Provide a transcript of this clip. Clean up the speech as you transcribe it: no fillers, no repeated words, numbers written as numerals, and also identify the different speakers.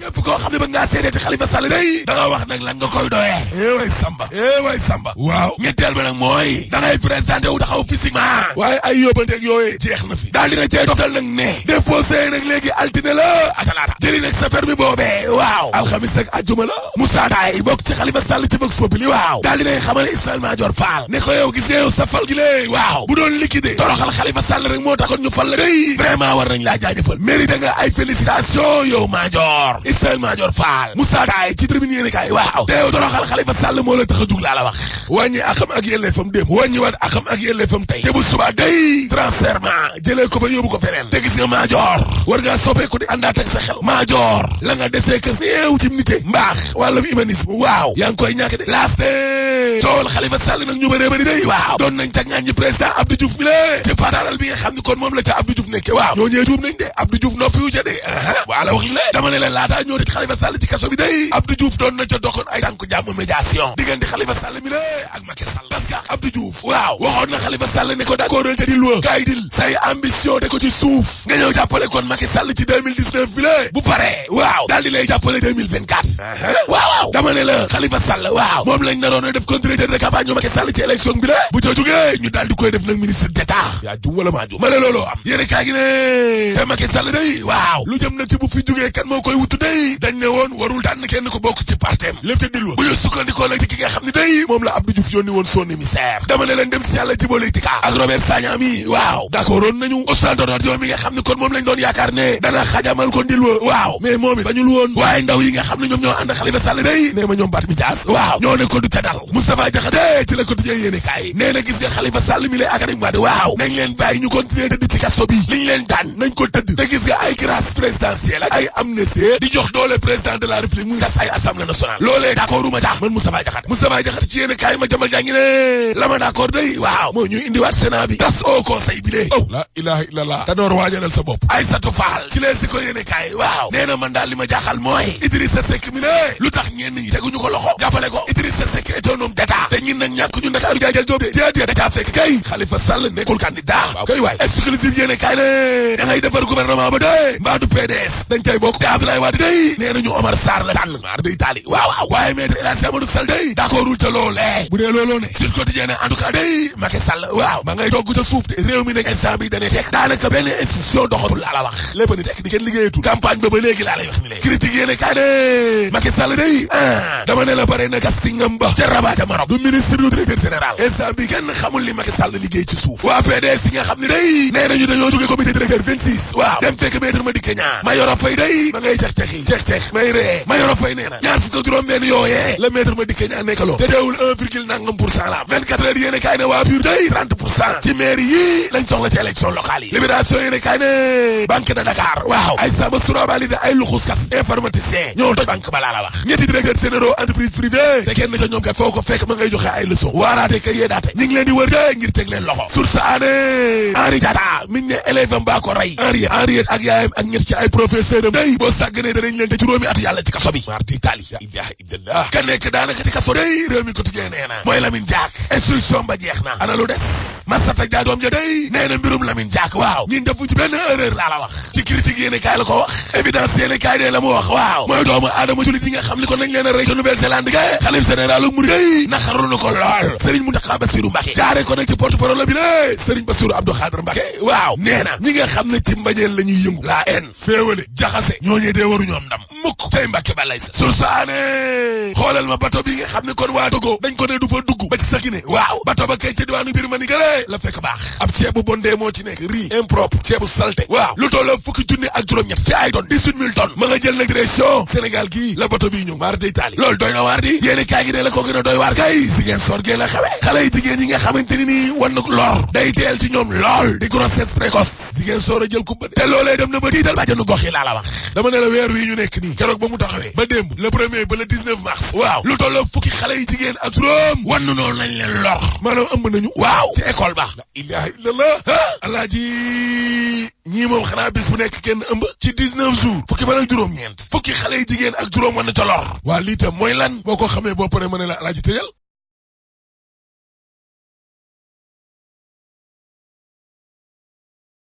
Speaker 1: képp koo xam ne ba ngaa seedeeti Khalifa Sall day da nga wax nag lan nga koy doyee way samba waaw ñetteel ba nag mooy da ngay présenté wu taxaw physiquement waaye ay yóbbanteeg yooyee jeex na fi daal dina cey toftal nag ne déposé nag léegi altine la ak talaata jëli nag sa permis boobee waaw alxamis ak ajjuma la Moussa Taye bokk ci Khalifa Sall ci Vox Populi waaw daal dinay xamale Ismaïla Madior Fall ne ko yow gis yow sa fal gi lée waaw bu doon liquidé toroxal Khalifa Sall rek moo taxoon ñu fal la day vraiment war nañ laa jaajëfal mérité nga ay félicitations yow Madior Ismaïla Madior Fall Moussa Taye ci tribune yéene kaay waaw te yow toroxal Khalifa Sall moo la tax a jug laa la wax wàññi akam ak yelleefam démb wàññi waat akam ak yelleefam tey te bu suba day transfèrement jëlee ko ba yóbbu ko feneen te gis nga Madior war ngaa soppeeku di àndaat ak sa xel Madior la nga desee kës néew ci nité mbaax wàllum humanisme waaw yaa ngi koy ñàkk de laaste coowal Khalifa Sall nag ñu bëree bëri day waaw doon nañ ca ŋàññi président Abdou Diouf mi lée ci pataaral bi nga xam ni kon moom la ca Abdou Diouf nekke waaw ñoo ñee tuub nañ de Abdou Diouf noppiwu ca de wala wax li lée dama ne leen laataa ñoo tëj Khalifa Sall ci kaso bi day Abdou Diouf doon na ca doxoon ay tànku jàmm médiation diggante Khalifa Sall mi lée ak Macky Sall parce que Abdou Diouf waaw waxoon na Khalifa Sall ne ko d'accordal ca dil wa kaay dil say ambition de ko ci suuf nga ñëw jàppale kon Macky Sall ci 2019 bi lée bu paree waaw daal di lay jàppale 2024 waaw dama ne la Khalifa Sall waaw moom lañ naroon a def contrôleur de campagne Macky Sall ci élection bi la bu ca jógee ñu daal di koy def nag ministre d'état yaa jum wala maa jum ma ne looloo am yéene kaa gi ne te Macky Sall day waaw lu jëm nag ci bu fi jógee kan moo koy wutu day dañ ne woon warul tànn kenn ko bokk ci partem lépp ca dilwa bu ñu sukkandikoo nag ci ki nga xam ne day moom la Abdou Diouf yónni woon son émissaire dama ne leen dem si yàlla ci politique ak Robert Sagna mi waaw d'accord woon nañu Ousmane Tanor Diome mi nga xam ne kon moom lañ doon yaakaar ne dana xajamal ko dilwa waaw mais moom it bañul woon waaye ndaw yi nga xam ne ñoom ñoo ànd Khalifa Sall day nee ma ñoom Barthélémy Dias waaw ñoo ne ko du ca dal Moustapha Diakhaté ci la quotidien yéene kaay nee na gis nga Khalifa Sall mi lay ak Karim Wade waaw nañ leen bàyyi ñu continuer tëdd ci kaso bi liñ leen daan nañ ko tëdd te gis nga ay grâce présidentielle ak ay amnistie di jox doole président de la république muy tas ay assemblée nationale loolee d'accorduma ca man Moustapha Diakhaté ci yéene kaay ma jamal jàngi ne la ma d'accord day waaw mooy ñu indiwaat Sénat bi tas au conseil bi lée la ilaha illallah Tanor waajalal sa bopp Aïssatou Fall ci leen si ko yéene kaay waaw nee na man daal li ma jaaxal mooy Idrissa Seck mi lée lu tax ñenn ñi teguñu ko loxo jàppale ko Idrissa Seck est un homme d'état te ñun nag ñàkk ñu Ndakaaru jaajël Jóob de déedéet da fekk kay Khalifa Sall nekkul candidat waaw kay waay exclusif yéene kaay ne da ngay defar gouvernement ba day mbaa du PDS dañ cay bokk te Abdoulaye Wade day nee nañu Omar Sarr la tànn maar day taali waaw waaye maître El Hadji Amadou Sall day d'accordul ca loolee bu dee looloo ne sur quotidien en tout cas day Macky Sall waaw ma ngay togg ca suuf de réew mi nag instant bi dane teg daanaka benn institution doxatul laa la wax lépp ni teg di kenn liggéeyatul campagne ba léegi laa lay wax ni lee critique yéene kaay ne Macky Sall day dama ne la bare na castingam ba ca Rabat ca Maroc du ministre du directeur général instant bi kenn xamul li Macky Sall liggéey ci suuf waa PDS yi nga xam ne day nee nañu dañoo jóge comité directeur 26 waaw dem fekk maître Madické Niang Mayoro Faye day ma ngay cex may ree Mayoro Faye nee na ñaar fukk ak juróom benn yooyee la maître Madické Niang nekkaloo te teewul 1 nangam pour cent la am 24 heures yéene kaay ne waa PUR day 30% ci maire yi lañ soxla ci élection locale yi libération yéene kaay ne banque de Dakar waaw ay saba surabali da ay luxuskat informaticien ñoo toj banque ba laa la wax ñetti directeurs généraux entreprise privée te kenn ca ñoom kat foo ko fekk ma ngay joxe ay leçon waaraate ka yee daate ñu ngi leen di wër de ngir teg leen loxo source ané Henri Diatta miñ ne élève am baa ko rey Henriette ak yaayam ak ñett ci ay professeur am day boo sàgganee danañ leen te juróomi at yàlla ci kaso bi mardi Italie la ilaha illallah ka nekk daanaka ci kaso day réew mi quotidien nee na mooy Lamine Diack instruction ba jeex na ana lu def Massata Dia doom ja day nee na mbirum Lamine Diack waaw ñun defu ci benn erreur laa la wax ci critique yéene kaay la ko wax évidence yéene kaay dee la mu wax waaw mooy doomu aadama julit yi nga xam ni kon nañ leen a rey ca Nouvelle-Zélande ga xalif général ak murid day naqarlu na ko lool Serigne Mountakha Bassirou Mbacké jaare ko nag ci porte-parole bi ne Serigne Bassirou Abdou Khadre Mbacké waaw nee na ñi nga xam ne ci mbañeel la ñuy yëngu la haine féewale jaxase ñooñee dee waru ñoom ndam mukk tey Mbacké balay sa sursaane xoolal ma bato bi nga xam ne kon waa Togo dañ ko ne du fa dugg ba ci Sakine waaw bato ba kay ca diwaanu Birmanie gële la fekk baax ab ceebu bondee moo ci nekk riz impropre ceebu salté waaw lu tolloo fukki junni ak juróom-ñett ci ay tonnes 18 000 tonnes ma nga jël nag direction Sénégal gii la bato bii ñëw maar day taali loolu doy na waar di yéene kaay gi ne la ko gën a doy waar kay Ziguinchor gee la xewe xale yi jigéen yi nga xamante ni nii wan na lor day teel ci ñoom lool di grossesse précoce Ziguinchor a jël kubba te loolee dem na ba tiital bàjjenu gox yi laa la wax dama ne la weer wi ñu nekk nii keroog ba mu taxawee ba démb le 1er ba le 19 mars waaw lu tolloo fukki xale yi jigéen ak juróom wan na noonu lañ leen lor maanaam ëmb nañu waaw ci école ba la ilaha illallah alaaji ñii moom xanaa bis bu nekk kenn ëmb ci 19 jours fukki fan ak juróom-ñeent fukki xale yi jigéen ak juróom wan na ca lor waa lii tam mooy lan boo ko xamee boo paree ma ne la alaaji tëjal